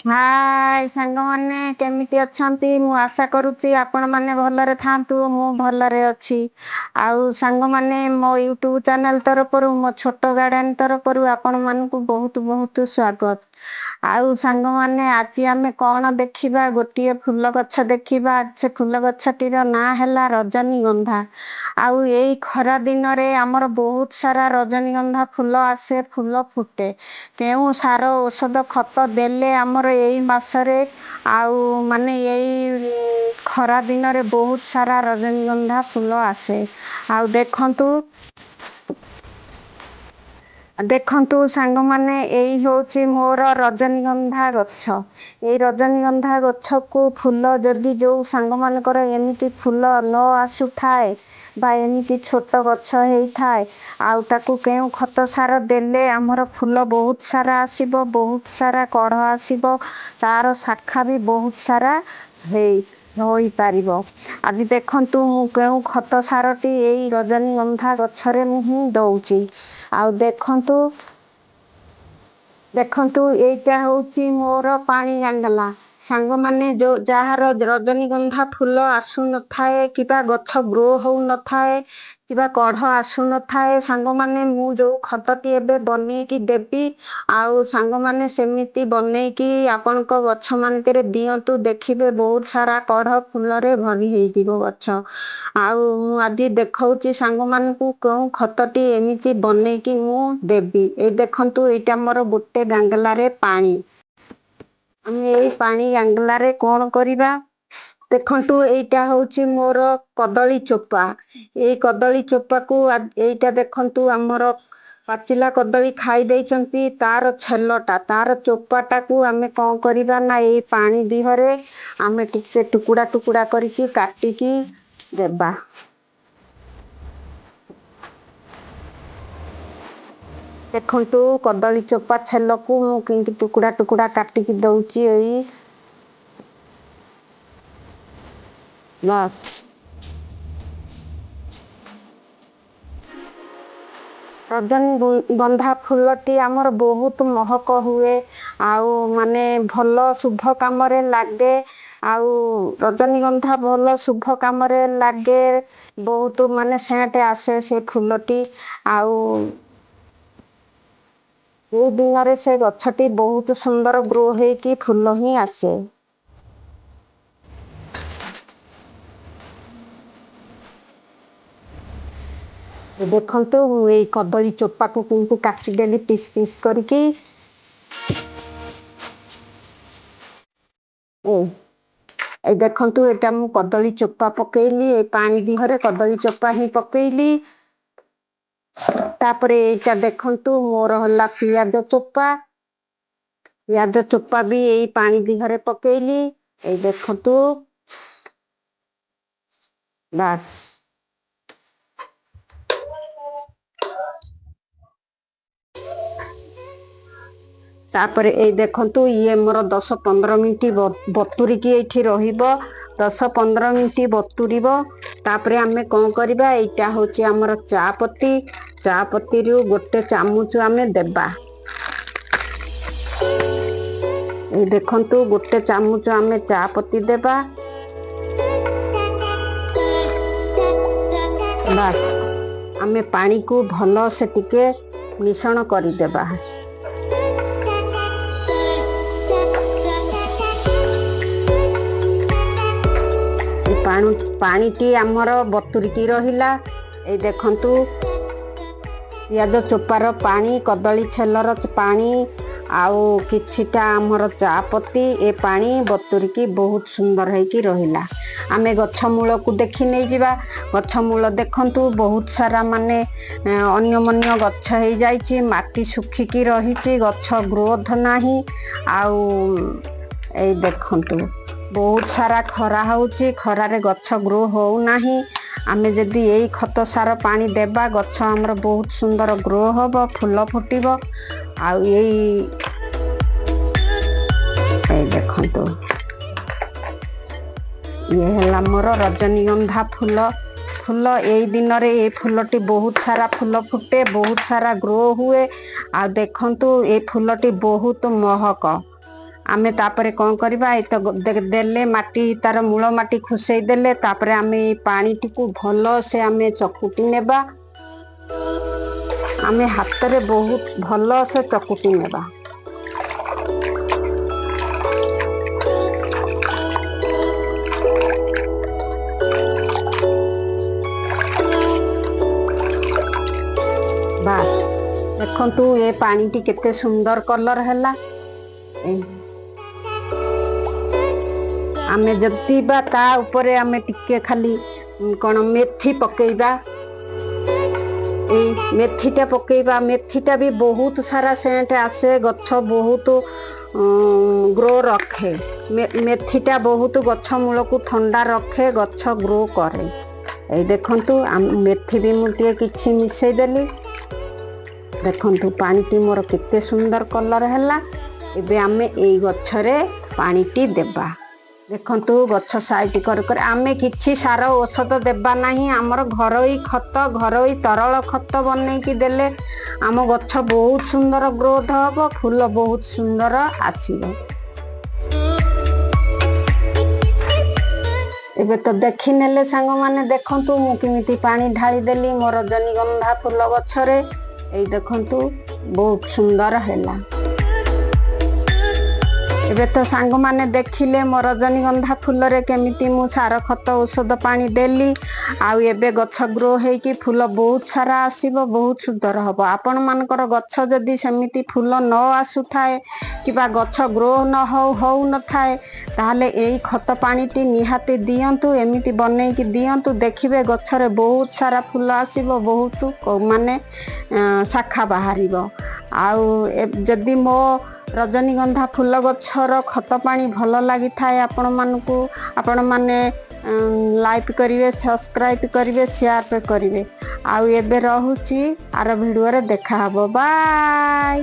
ହାଏ ସାଙ୍ଗମାନେ, କେମିତି ଅଛନ୍ତି? ମୁଁ ଆଶା କରୁଛି ଆପଣମାନେ ଭଲରେ ଥାଆନ୍ତୁ। ମୁଁ ଭଲରେ ଅଛି। ଆଉ ସାଙ୍ଗମାନେ, ମୋ ୟୁଟ୍ୟୁବ୍ ଚ୍ୟାନେଲ୍ ତରଫରୁ, ମୋ ଛୋଟ ଗାର୍ଡ଼େନ୍ ତରଫରୁ ଆପଣମାନଙ୍କୁ ବହୁତ ବହୁତ ସ୍ୱାଗତ। ଆଉ ସାଙ୍ଗମାନେ, ଆଜି ଆମେ କ'ଣ ଦେଖିବା? ଗୋଟିଏ ଫୁଲ ଗଛ ଦେଖିବା। ସେ ଫୁଲ ଗଛଟିର ନାଁ ହେଲା ରଜନୀଗନ୍ଧା। ଆଉ ଏଇ ଖରା ଦିନରେ ଆମର ବହୁତ ସାରା ରଜନୀଗନ୍ଧା ଫୁଲ ଆସେ, ଫୁଲ ଫୁଟେ। କେଉଁ ସାର, ଔଷଧ, ଖତ ଦେଲେ ଆମର ଏଇ ମାସରେ ଆଉ ମାନେ ଏଇ ଖରା ଦିନରେ ବହୁତ ସାରା ରଜନୀଗନ୍ଧା ଫୁଲ ଆସେ? ଆଉ ଦେଖନ୍ତୁ ଦେଖନ୍ତୁ ସାଙ୍ଗମାନେ, ଏଇ ହେଉଛି ମୋର ରଜନୀଗନ୍ଧା ଗଛ। ଏଇ ରଜନୀଗନ୍ଧା ଗଛକୁ ଫୁଲ ଯଦି ଯେଉଁ ସାଙ୍ଗମାନଙ୍କର ଏମିତି ଫୁଲ ନ ଆସୁଥାଏ ବା ଏମିତି ଛୋଟ ଗଛ ହେଇଥାଏ, ଆଉ ତାକୁ କେଉଁ ଖତ ସାର ଦେଲେ ଆମର ଫୁଲ ବହୁତ ସାରା ଆସିବ, ବହୁତ ସାରା କଢ଼ ଆସିବ, ତାର ଶାଖା ବି ବହୁତ ସାରା ହେଇ ହୋଇପାରିବ? ଆଜି ଦେଖନ୍ତୁ ମୁଁ କେଉଁ ଖତ ସାରଟି ଏଇ ରଜନୀଗନ୍ଧା ଗଛରେ ମୁଁ ହିଁ ଦେଉଛି। ଆଉ ଦେଖନ୍ତୁ ଦେଖନ୍ତୁ, ଏଇଟା ହେଉଛି ମୋର ପାଣି ଗାଙ୍ଗଲା। ସାଙ୍ଗମାନେ, ଯେଉଁ ଯାହାର ରଜନୀଗନ୍ଧା ଫୁଲ ଆସୁନଥାଏ କିମ୍ବା ଗଛ ଗ୍ରୋ ହେଉନଥାଏ କିମ୍ବା କଢ଼ ଆସୁନଥାଏ, ସାଙ୍ଗମାନେ, ମୁଁ ଯେଉଁ ଖତଟି ଏବେ ବନେଇକି ଦେବି, ଆଉ ସାଙ୍ଗମାନେ ସେମିତି ବନେଇକି ଆପଣଙ୍କ ଗଛମାନଙ୍କରେ ଦିଅନ୍ତୁ। ଦେଖିବେ ବହୁତ ସାରା କଢ଼ ଫୁଲରେ ଭରି ହେଇଯିବ ଗଛ। ଆଉ ମୁଁ ଆଜି ଦେଖାଉଛି ସାଙ୍ଗମାନଙ୍କୁ କେଉଁ ଖତଟି ଏମିତି ବନେଇକି ମୁଁ ଦେବି। ଏଇ ଦେଖନ୍ତୁ, ଏଇଟା ମୋର ଗୋଟେ ଗାଙ୍ଗଲାରେ ପାଣି। ଆମେ ଏଇ ପାଣି ଗାଙ୍ଗଲାରେ କ'ଣ କରିବା? ଦେଖନ୍ତୁ, ଏଇଟା ହେଉଛି ମୋର କଦଳୀ ଚୋପା। ଏଇ କଦଳୀ ଚୋପାକୁ, ଏଇଟା ଦେଖନ୍ତୁ, ଆମର ପାଚିଲା କଦଳୀ ଖାଇ ଦେଇଛନ୍ତି, ତାର ଛେଲଟା, ତାର ଚୋପାଟାକୁ ଆମେ କ'ଣ କରିବା ନା ଏଇ ପାଣି ଦିହରେ ଆମେ ଟିକେ ଟୁକୁଡ଼ା ଟୁକୁଡ଼ା କରିକି କାଟିକି ଦେବା। ଦେଖନ୍ତୁ, କଦଳୀ ଚୋପା ଛେଲକୁ ମୁଁ କେମିତି ଟୁକୁଡ଼ା ଟୁକୁଡ଼ା କାଟିକି ଦେଉଛି। ଏଇ ବାସ୍। ରଜନୀଗନ୍ଧା ଫୁଲଟି ଆମର ବହୁତ ମହକ ହୁଏ ଆଉ ମାନେ ଭଲ ଶୁଭ କାମରେ ଲାଗେ। ଆଉ ରଜନୀଗନ୍ଧା ଭଲ ଶୁଭ କାମରେ ଲାଗେ, ବହୁତ ମାନେ ସେଣ୍ଟ ଆସେ ସେ ଫୁଲଟି। ଆଉ ଏଇ ଦିନରେ ସେ ଗଛଟି ବହୁତ ସୁନ୍ଦର ଗ୍ରୋ ହେଇକି ଫୁଲ ହିଁ ଆସେ। ଦେଖନ୍ତୁ, ମୁଁ ଏଇ କଦଳୀ ଚୋପାକୁ କେମିତି କାଟିଦେଲି ପିସ୍ ପିସ୍ କରିକି। ଏଇ ଦେଖନ୍ତୁ, ଏଇଟା ମୁଁ କଦଳୀ ଚୋପା ପକେଇଲି। ଏଇ ପାଣି ଦିହରେ କଦଳୀ ଚୋପା ହିଁ ପକେଇଲି। ତାପରେ ଏଇଟା ଦେଖନ୍ତୁ, ମୋର ହେଲା ପିଆଜ ଚୋପା। ପିଆଜ ଚୋପା ବି ଏଇ ପାଣି ଦିହରେ ପକେଇଲି। ଏଇ ଦେଖନ୍ତୁ, ବାସ୍। ତାପରେ ଏଇ ଦେଖନ୍ତୁ, ଇଏ ମୋର 10-15 ମିନିଟ୍ ବତୁରିକି ଏଇଠି ରହିବ। 10-15 ମିନିଟ୍ ବତୁରିବ। ତାପରେ ଆମେ କ'ଣ କରିବା? ଏଇଟା ହେଉଛି ଆମର ଚା ପତି। ଚା ପତିରୁ ଗୋଟେ ଚାମଚ ଆମେ ଦେବା। ଏଇ ଦେଖନ୍ତୁ, ଗୋଟେ ଚାମଚ ଆମେ ଚା ପତି ଦେବା। ବାସ୍, ଆମେ ପାଣିକୁ ଭଲସେ ଟିକେ ମିଶ୍ରଣ କରିଦେବା। ପାଣିଟି ଆମର ବତୁରିକି ରହିଲା। ଏଇ ଦେଖନ୍ତୁ, ପିଆଜ ଚୋପାର ପାଣି, କଦଳୀ ଛେଲର ପାଣି ଆଉ କିଛିଟା ଆମର ଚା ପତି, ଏ ପାଣି ବତୁରିକି ବହୁତ ସୁନ୍ଦର ହେଇକି ରହିଲା। ଆମେ ଗଛ ମୂଳକୁ ଦେଖି ନେଇଯିବା। ଗଛ ମୂଳ ଦେଖନ୍ତୁ, ବହୁତ ସାରା ମାନେ ଅନ୍ୟମନ୍ୟ ଗଛ ହେଇଯାଇଛି, ମାଟି ଶୁଖିକି ରହିଛି, ଗଛ ଗ୍ରୋଥ ନାହିଁ। ଆଉ ଏଇ ଦେଖନ୍ତୁ, ବହୁତ ସାରା ଖରା ହେଉଛି, ଖରାରେ ଗଛ ଗ୍ରୋ ହେଉନାହିଁ। ଆମେ ଯଦି ଏଇ ଖତ ସାର ପାଣି ଦେବା, ଗଛ ଆମର ବହୁତ ସୁନ୍ଦର ଗ୍ରୋ ହେବ, ଫୁଲ ଫୁଟିବ। ଆଉ ଏଇ ଦେଖନ୍ତୁ, ଇଏ ହେଲା ମୋର ରଜନୀଗନ୍ଧା ଫୁଲ। ଫୁଲ ଏଇ ଦିନରେ ଏଇ ଫୁଲଟି ବହୁତ ସାରା ଫୁଲ ଫୁଟେ, ବହୁତ ସାରା ଗ୍ରୋ ହୁଏ। ଆଉ ଦେଖନ୍ତୁ, ଏଇ ଫୁଲଟି ବହୁତ ମହକ। ଆମେ ତାପରେ କ'ଣ କରିବା? ଏଇ ତ ଦେଲେ ମାଟି, ତାର ମୂଳ ମାଟି ଖୁସେଇ ଦେଲେ। ତାପରେ ଆମେ ଏଇ ପାଣିଟିକୁ ଭଲସେ ଆମେ ଚକୁଟି ନେବା। ଆମେ ହାତରେ ବହୁତ ଭଲସେ ଚକୁଟି ନେବା। ବାସ୍, ଦେଖନ୍ତୁ ଏ ପାଣିଟି କେତେ ସୁନ୍ଦର କଲର ହେଲା। ଏଇ ଆମେ ଯଦି ବା ତା ଉପରେ ଆମେ ଟିକେ ଖାଲି କ'ଣ ମେଥି ପକେଇବା, ଏଇ ମେଥିଟା ପକେଇବା। ମେଥିଟା ବି ବହୁତ ସାରା ସେଣ୍ଟ ଆସେ, ଗଛ ବହୁତ ଗ୍ରୋ ରଖେ। ମେଥିଟା ବହୁତ ଗଛ ମୂଳକୁ ଥଣ୍ଡା ରଖେ, ଗଛ ଗ୍ରୋ କରେ। ଏଇ ଦେଖନ୍ତୁ, ମେଥି ବି ମୁଁ ଟିକେ କିଛି ମିଶେଇ ଦେଲି। ଦେଖନ୍ତୁ, ପାଣିଟି ମୋର କେତେ ସୁନ୍ଦର କଲର ହେଲା। ଏବେ ଆମେ ଏଇ ଗଛରେ ପାଣିଟି ଦେବା। ଦେଖନ୍ତୁ, ଗଛ ସାଇଟ୍ କରି କରି ଆମେ କିଛି ସାର ଔଷଧ ଦେବା ନାହିଁ। ଆମର ଘରୋଇ ଖତ, ଘରୋଇ ତରଳ ଖତ ବନେଇକି ଦେଲେ ଆମ ଗଛ ବହୁତ ସୁନ୍ଦର ଗ୍ରୋଥ ହବ, ଫୁଲ ବହୁତ ସୁନ୍ଦର ଆସିବ। ଏବେ ତ ଦେଖିନେଲେ ସାଙ୍ଗମାନେ, ଦେଖନ୍ତୁ ମୁଁ କେମିତି ପାଣି ଢାଳିଦେଲି ମୋ ରଜନୀଗନ୍ଧା ଫୁଲ ଗଛରେ। ଏଇ ଦେଖନ୍ତୁ, ବହୁତ ସୁନ୍ଦର ହେଲା। ଏବେ ତ ସାଙ୍ଗମାନେ ଦେଖିଲେ ମୋ ରଜନୀଗନ୍ଧା ଫୁଲରେ କେମିତି ମୁଁ ସାର, ଖତ, ଔଷଧ, ପାଣି ଦେଲି। ଆଉ ଏବେ ଗଛ ଗ୍ରୋ ହେଇକି ଫୁଲ ବହୁତ ସାରା ଆସିବ, ବହୁତ ସୁନ୍ଦର ହବ। ଆପଣମାନଙ୍କର ଗଛ ଯଦି ସେମିତି ଫୁଲ ନ ଆସୁଥାଏ କିମ୍ବା ଗଛ ଗ୍ରୋ ନ ହଉ ହଉନଥାଏ, ତାହେଲେ ଏଇ ଖତ ପାଣିଟି ନିହାତି ଦିଅନ୍ତୁ, ଏମିତି ବନେଇକି ଦିଅନ୍ତୁ। ଦେଖିବେ ଗଛରେ ବହୁତ ସାରା ଫୁଲ ଆସିବ, ବହୁତ ମାନେ ଶାଖା ବାହାରିବ। ଆଉ ଯଦି ମୋ ରଜନୀଗନ୍ଧା ଫୁଲ ଗଛର ଖତ ପାଣି ଭଲ ଲାଗିଥାଏ ଆପଣମାନଙ୍କୁ, ଆପଣମାନେ ଲାଇକ୍ କରିବେ, ସବସ୍କ୍ରାଇବ୍ କରିବେ, ସେୟାର କରିବେ। ଆଉ ଏବେ ରହୁଛି, ଆର ଭିଡ଼ିଓରେ ଦେଖାହବ। ବାଏ।